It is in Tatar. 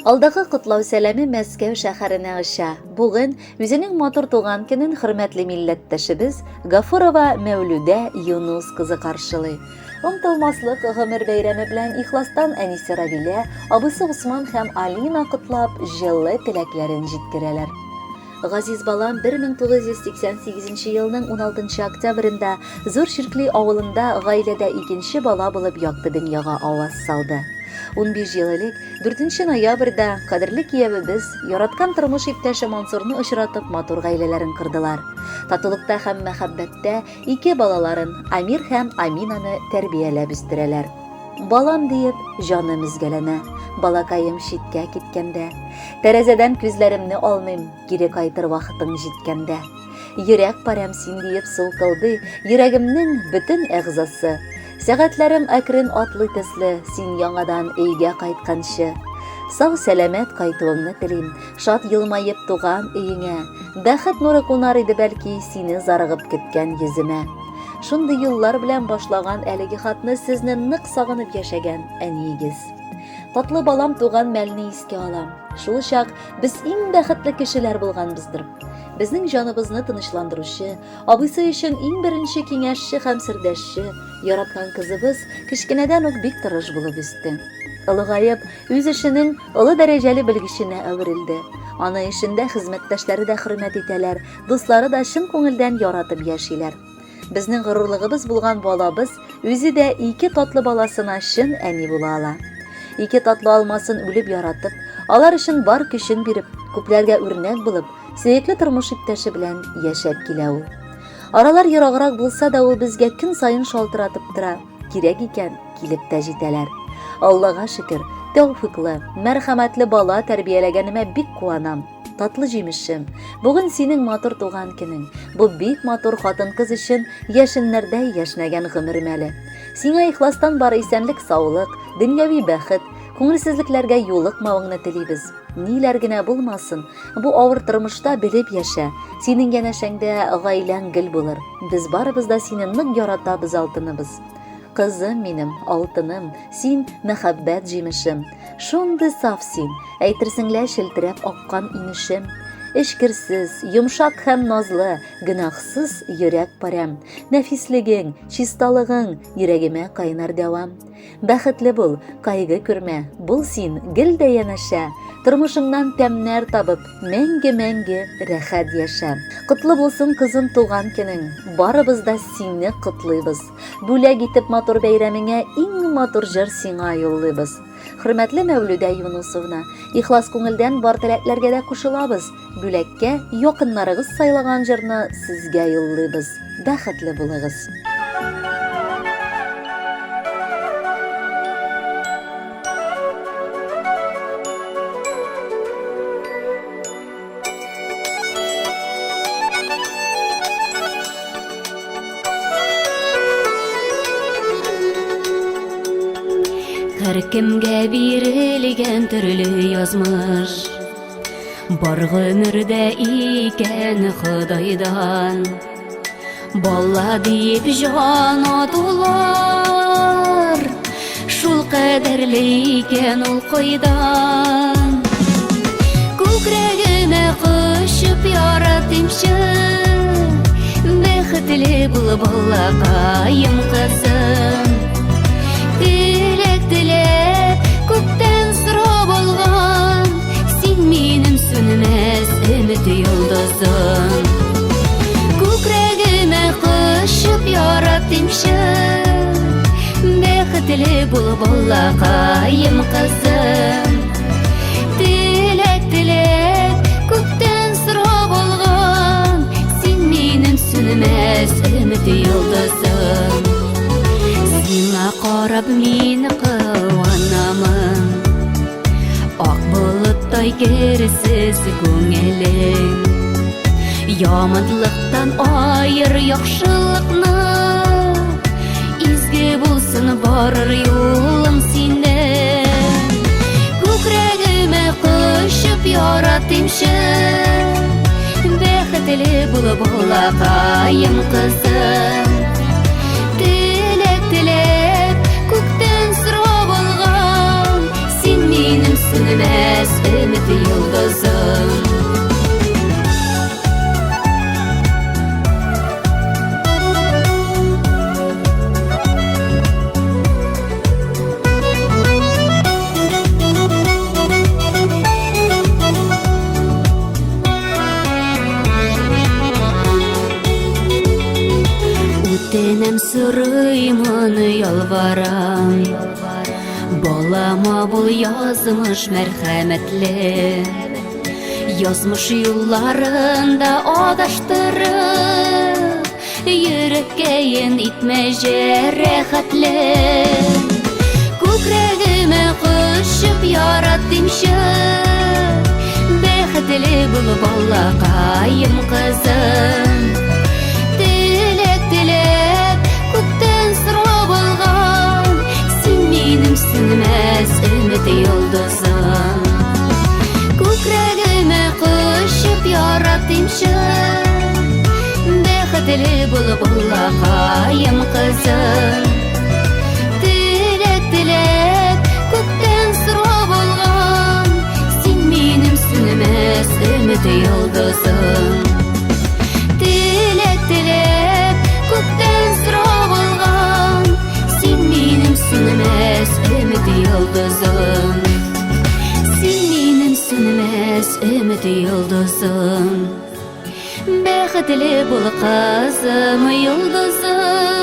Алдагы котлау сәламе Мәскәү шәһәренә оча. Бүген үзенең матур туган көнен хөрмәтле милләттәшебез Гафурова Мәүлүдә Юнус кызы каршылый. Онытылмаслык гомер бәйрәме белән ихластан әнисе Равилә, абыйсы Усман һәм Алина котлап, җылы теләкләрен җиткерәләр. Газиз балам 1988 елның 16 октябрендә Зур Чиркли авылында гаиләдә икенче бала булып якты дөньяга аваз салды. 15 ел элек, 4 ноябрьдә, кадерле киявебез, яраткан тормыш иптәше Мансурны очратып, матур гаиләләрен кордылар. Татулыкта һәм мәхәббәттә ике балаларын, Амир һәм Аминаны тәрбияләп үстерәләр. Балам диеп, җаным өзгәләнә, балакаем читкә киткәндә. Тәрәзәдән күзләремне алмыйм, кире кайтыр вакытың җиткәндә. Йөрәк парәм син диеп сулкылдый, йөрәгемнең бөтен әгъзасы. Сәгатьләрем әкрен атлый төсле, син яңадан өйгә кайтканчы. Сау-сәламәт кайтуыңны телим, шат елмаеп туган өеңә. Бәхет нуры кунар иде бәлки, сине зарыгып көткән йөземә. Шундый юллар белән башлаган әлеге хатны сезне нык сагынып яшәгән әниегез. Татлы балам туган мәлне искә алам. Шул чак без иң бәхетле кешеләр булганбыздыр. Безнең җаныбызны тынычландыручы, абыйсы өчен иң беренче киңәшче һәм сердәшче, яраткан кызыбыз кечкенәдән үк бик тырыш булып үсте. Олыгаеп, үз эшенең олы дәрәҗәле белгеченә әверелде. Аны эшендә хезмәттәшләре дә хөрмәт итәләр, Дуслары да чын күңелдән яратып яшиләр. Безнең горурлыгыбыз булган балабыз үзе дә ике татлы баласына чын әни була ала. Ике татлы алмасын үлеп яратып, алар өчен бар көчен биреп, күпләргә үрнәк булып, сөекле тормыш иптәше белән яшәп килә ул. Аралар ераграк булса да, ул безгә көн саен шалтыратып тора. Кирәк икән, килеп тә җитәләр. Аллага шөкер, тәүфиклы, мәрхәмәтле бала тәрбияләгәнемә бик куанам. Татлы җимешем, бүген синең матур туган көнең. Бу бик матур хатын-кыз өчен яшеннәрдәй яшьнәгән гомер мәле. Сиңа ихластан бар исәнлек-саулык, дөньяви бәхет, күңелсезлекләргә юлыкмавыңны телибез. Ниләр генә булмасын, бу авыр тормышта белеп яшә. Синең янәшәңдә гаиләң гел булыр. Без барыбыз да сине нык яратабыз, алтыныбыз. Кызым минем, алтыным, син мәхәббәт җимешем. Шундый саф син, әйтерсең лә челтерәп аккан инешем. Эчкерсез, йомшак һәм назлы, гөнаһсыз йөрәк парәм. Нәфислегең, чисталыгың йөрәгемә кайнар дәвам. Бәхетле бул, кайгы күрмә, бул син гел дә янәшә. Тормышыңнан тәмнәр табып, мәңге-мәңге рәхәт яшә. Котлы булсын, кызым, туган көнең, барыбыз да сине котлыйбыз. Бүләк итеп матур бәйрәмеңә иң матур җыр сиңа юллыйбыз. Хөрмәтле Мәүлүдә Юнусовна, ихлас күңелдән бар теләкләргә дә кушылабыз. Бүләккә якыннарыгыз сайлаган җырны сезгә юллыйбыз. Бәхетле булыгыз. Һәркемгә бирелгән төрле язмыш Бар гомердә икән Ходайдан Бала диеп җан атулар Шул кадәрле икән ул кайдан Күкрәгемә кочып яратыймчы Бәхетле бул балакаем кызым Теләк теләп күктән сорап алган Син минем сүнмәс өмет йолдызым Күкрәгемә кочып яратыймчы Бәхетле бул балакаем кызым Теләк теләп күктән сорап алган Син минем сүнмәс өмет йолдызым Сиңа карап мин куанамын Ак болыттай керсез күңелең Яманлыктан айыр яхшылыкны Изге булсын барыр юлың синең Күкрәгемә кочып яратыймчы Бәхетле бул балакаем кызым Теләк теләп күктән сорап алган Син минем сүнмәс ялварам. Балама бул язмыш мәрхәмәтле. Язмыш юлларында адаштырып, Йөрәккәен итмә җәрәхәтле. Күкрәгемә кочып яратыймчы, Бәхетле бул балакаем кызым. Теләк теләп күктән сорап алган, Син минем сүнмәс өмет йолдызым. Күкрәгемә кочып яратыймчы, Бәхетле бул балакаем кызым. Теләк теләп күктән сорап алган, Син минем сүнмәс өмет йолдызым. Теләк теләп күктән сорап алган, Син минем сүнмәс өмет йолдызым. Син минем сүнмәс өмет йолдызым. Бәхетле бул, кызым, йолдызым.